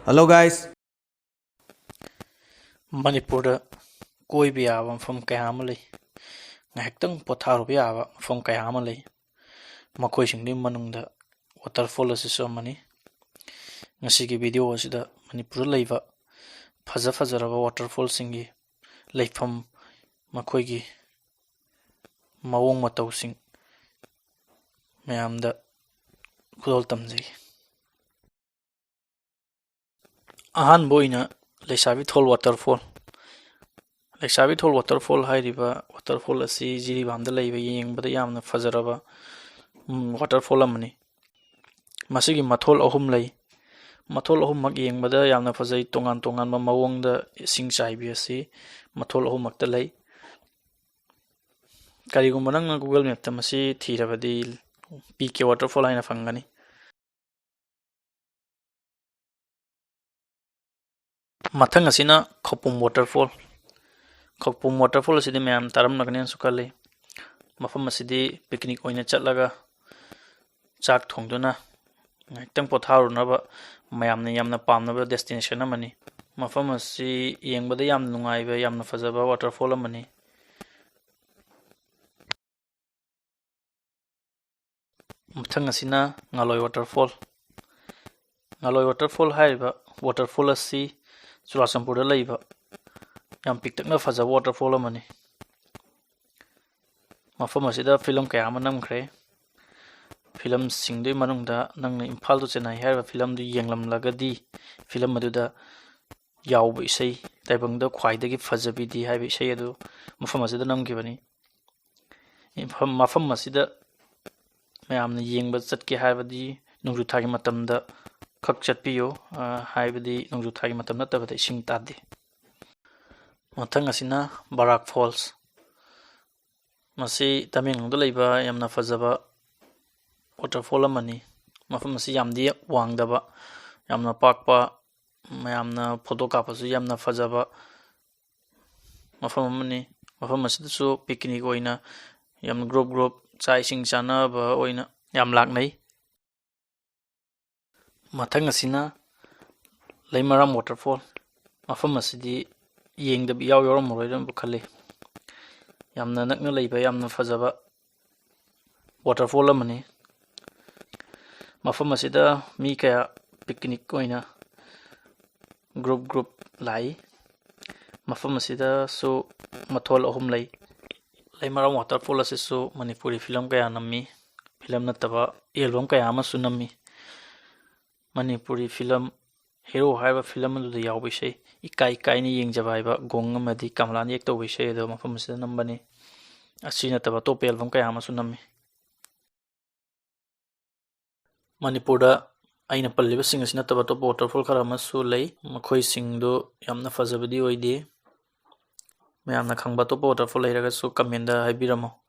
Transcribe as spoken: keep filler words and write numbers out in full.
Hello guys. ꯃꯅꯤꯄꯨꯔꯗ ꯀꯣꯏꯕ ꯌꯥꯕ ꯃꯐꯝ ꯀꯌꯥ ꯑꯃ ꯂꯩ꯫ ꯉꯥꯏꯍꯥꯛꯇꯪ ꯄꯣꯊꯥꯔꯨꯕ ꯌꯥꯕ ꯃꯐꯝ ꯀꯌꯥ ꯑꯃ ꯂꯩ꯫ ꯃꯈꯣꯏꯁꯤꯡꯗꯨꯒꯤ ꯃꯅꯨꯡꯗ waterfall ꯑꯁꯤꯁꯨ ꯑꯃꯅꯤ꯫ ꯉꯁꯤꯒꯤ video ꯑꯁꯤꯗ ꯃꯅꯤꯄꯨꯔꯗ ꯂꯩꯕ ꯐꯖ ꯐꯖꯔꯕ waterfallꯁꯤꯡꯒꯤ ꯂꯩꯐꯝ, ꯃꯈꯣꯏꯒꯤ ꯃꯑꯣꯡ ꯃꯇꯧꯁꯤꯡ ꯃꯌꯥꯝꯗ ꯈꯨꯗꯣꯜ ꯇꯝꯖꯒꯦ꯫ ꯑꯍꯥꯟꯕ ꯑꯣꯏꯅ ꯂꯩꯁꯥꯕꯤ ꯊꯣꯜ waterfall꯫ ꯂꯩꯁꯥꯕꯤ ꯊꯣꯜ waterfall ꯍꯥꯏꯔꯤꯕ waterfall ꯑꯁꯤ ꯖꯤꯔꯤꯕꯥꯝꯗ ꯂꯩꯕ ꯌꯦꯡꯕꯗ ꯌꯥꯝꯅ ꯐꯖꯔꯕ, ꯎꯝ, waterfall ꯑꯃꯅꯤ꯫ ꯃꯁꯤꯒꯤ ꯃꯊꯣꯜ ꯑꯍꯨꯝ ꯂꯩ꯫ ꯃꯊꯣꯜ ꯑꯍꯨꯝꯃꯛ ꯌꯦꯡꯕꯗ ꯌꯥꯝꯅ ꯐꯖꯩ꯫ ꯇꯣꯉꯥꯟ ꯇꯣꯉꯥꯟꯕ ꯃꯑꯣꯡꯗ ꯏꯁꯤꯡ ꯆꯥꯏꯕꯤ ꯑꯁꯤ ꯃꯊꯣꯜ ꯑꯍꯨꯝꯃꯛꯇ ꯂꯩ꯫ ꯀꯔꯤꯒꯨꯝꯕ ꯅꯪꯅ Google Mapꯇ ꯃꯁꯤ ꯊꯤꯔꯕꯗꯤ ꯄꯤ ꯀꯦ waterfall ꯍꯥꯏꯅ ꯐꯪꯒꯅꯤ꯫ ꯃꯊꯪ ꯑꯁꯤꯅ ꯈꯧꯄꯨꯝ waterfall꯫ ꯈꯧꯄꯨꯝ waterfall ꯑꯁꯤꯗꯤ ꯃꯌꯥꯝ ꯇꯥꯔꯝꯂꯒꯅꯤꯅꯁꯨ ꯈꯜꯂꯤ꯫ ꯃꯐꯝ ꯑꯁꯤꯗꯤ picnic ꯑꯣꯏꯅ ꯆꯠꯂꯒ ꯆꯥꯛ ꯊꯣꯡꯗꯨꯅ ꯉꯥꯏꯍꯥꯛꯇꯪ ꯄꯣꯊꯥꯔꯨꯅꯕ ꯃꯌꯥꯝꯅ ꯌꯥꯝꯅ ꯄꯥꯝꯅꯕ destination ꯑꯃꯅꯤ꯫ ꯃꯐꯝ ꯑꯁꯤ ꯌꯦꯡꯕꯗ ꯌꯥꯝꯅ ꯅꯨꯡꯉꯥꯏꯕ, ꯌꯥꯝꯅ ꯐꯖꯕ waterfall ꯑꯃꯅꯤ꯫ ꯃꯊꯪ ꯑꯁꯤꯅ ꯉꯥꯂꯣꯏ waterfall꯫ ꯉꯥꯂꯣꯏ waterfall ꯍꯥꯏꯔꯤꯕ waterfall ꯑꯁꯤ ꯆꯨꯔꯥꯆꯥꯟꯄꯨꯔꯗ ꯂꯩꯕ ꯌꯥꯝ ꯄꯤꯛꯇꯛꯅ ꯐꯖꯕ waterfall ꯑꯃꯅꯤ꯫ ꯃꯐꯝ ꯑꯁꯤꯗ film ꯀꯌꯥ ꯑꯃ ꯅꯝꯈ꯭ꯔꯦ꯫ Filmꯁꯤꯡꯗꯨꯒꯤ ꯃꯅꯨꯡꯗ ꯅꯪꯅ ꯏꯝꯐꯥꯜ to ꯆꯦꯟꯅꯥꯏ ꯍꯥꯏꯔꯤꯕ filmꯗꯨ ꯌꯦꯡꯂꯝꯂꯒꯗꯤ, film ꯑꯗꯨꯗ ꯌꯥꯎꯕ ꯏꯁꯩ, ꯇꯥꯏꯕꯪꯗ ꯈ꯭ꯋꯥꯏꯗꯒꯤ ꯐꯖꯕꯤꯗꯤ ꯍꯥꯏꯕ ꯏꯁꯩ ꯑꯗꯨ ꯃꯐꯝ ꯑꯁꯤꯗ ꯅꯝꯈꯤꯕꯅꯤ꯫ ꯃꯐꯝ, ꯃꯐꯝ ꯑꯁꯤꯗ ꯃꯌꯥꯝꯅ ꯌꯦꯡꯕ ꯆꯠꯀꯦ ꯍꯥꯏꯕꯗꯤ ꯅꯣꯡꯖꯨ ꯊꯥꯒꯤ ꯃꯇꯝꯗ ꯈꯛ ꯆꯠꯄꯤꯌꯨ, ꯑ, ꯍꯥꯏꯕꯗꯤ ꯅꯣꯡꯖꯨ ꯊꯥꯒꯤ ꯃꯇꯝ ꯅꯠꯇꯕꯗ ꯏꯁꯤꯡ ꯇꯥꯗꯦ꯫ ꯃꯊꯪ ꯑꯁꯤꯅ ꯕꯔꯥꯛ Falls꯫ ꯃꯁꯤ ꯇꯃꯦꯡꯂꯣꯡꯗ ꯂꯩꯕ ꯌꯥꯝꯅ ꯐꯖꯕ waterfall ꯑꯃꯅꯤ꯫ ꯃꯐꯝ ꯑꯁꯤ ꯌꯥꯝꯗꯤ ꯋꯥꯡꯗꯕ, ꯌꯥꯝꯅ ꯄꯥꯛꯄ, ꯃꯌꯥꯝꯅ photo ꯀꯥꯞꯄꯁꯨ ꯌꯥꯝꯅ ꯐꯖꯕ ꯃꯐꯝ ꯑꯃꯅꯤ꯫ ꯃꯐꯝ ꯑꯁꯤꯗꯁꯨ picnic ꯑꯣꯏꯅ ꯌꯥꯝ group group ꯆꯥꯛ ꯏꯁꯤꯡ ꯆꯥꯅꯕ ꯑꯣꯏꯅ ꯌꯥꯝ ꯂꯥꯛꯅꯩ꯫ ꯃꯊꯪ ꯑꯁꯤꯅ ꯂꯩꯃꯔꯥꯝ waterfall꯫ ꯃꯐꯝ ꯑꯁꯤꯗꯤ ꯌꯦꯡꯗꯕ ꯏꯌꯥꯎ ꯌꯥꯎꯔꯝꯃꯔꯣꯏꯗꯅꯕꯨ ꯈꯜꯂꯤ꯫ ꯌꯥꯝꯅ ꯅꯛꯅ ꯂꯩꯕ, ꯌꯥꯝꯅ ꯐꯖꯕ waterfall ꯑꯃꯅꯤ꯫ ꯃꯐꯝ ꯑꯁꯤꯗ ꯃꯤ ꯀꯌꯥ picnic ꯑꯣꯏꯅ group group ꯂꯥꯛꯏ꯫ ꯃꯐꯝ ꯑꯁꯤꯗꯁꯨ ꯃꯊꯣꯜ ꯑꯍꯨꯝ ꯂꯩ꯫ ꯂꯩꯃꯔꯥꯝ waterfall ꯑꯁꯤꯁꯨ ꯃꯅꯤꯄꯨꯔꯤ film ꯀꯌꯥ ꯅꯝꯃꯤ꯫ Film ꯅꯠꯇꯕ album ꯀꯌꯥ ꯑꯃꯁꯨ ꯅꯝꯃꯤ꯫ ꯃꯅꯤꯄꯨꯔꯤ film Hero ꯍꯥꯏꯔꯤꯕ film ꯑꯗꯨꯗ ꯌꯥꯎꯕ ꯏꯁꯩ ꯏꯀꯥꯏ ꯏꯀꯥꯏꯅ ꯌꯦꯡꯖꯕ ꯍꯥꯏꯕ ꯒꯣꯡ ꯑꯃꯗꯤ ꯀꯃꯂꯥꯅ act ꯇꯧꯕ ꯏꯁꯩ ꯑꯗꯣ ꯃꯐꯝ ꯑꯁꯤꯗ ꯅꯝꯕꯅꯤ꯫ ꯑꯁꯤ ꯅꯠꯇꯕ ꯑꯇꯣꯞꯄ album ꯀꯌꯥ ꯑꯃꯁꯨ ꯅꯝꯃꯤ꯫ ꯃꯅꯤꯄꯨꯔꯗ ꯑꯩꯅ ꯄꯜꯂꯤꯕꯁꯤꯡ ꯑꯁꯤ ꯅꯠꯇꯕ ꯑꯇꯣꯞꯄ waterfall ꯈꯔ ꯑꯃꯁꯨ ꯂꯩ꯫ ꯃꯈꯣꯏꯁꯤꯡꯗꯨ ꯌꯥꯝꯅ ꯐꯖꯕꯗꯤ ꯑꯣꯏꯗꯦ꯫ ꯃꯌꯥꯝꯅ ꯈꯪꯕ ꯑꯇꯣꯞꯄ waterfall ꯂꯩꯔꯒꯁꯨ comment ꯍꯥꯏꯕꯤꯔꯝꯃꯨ꯫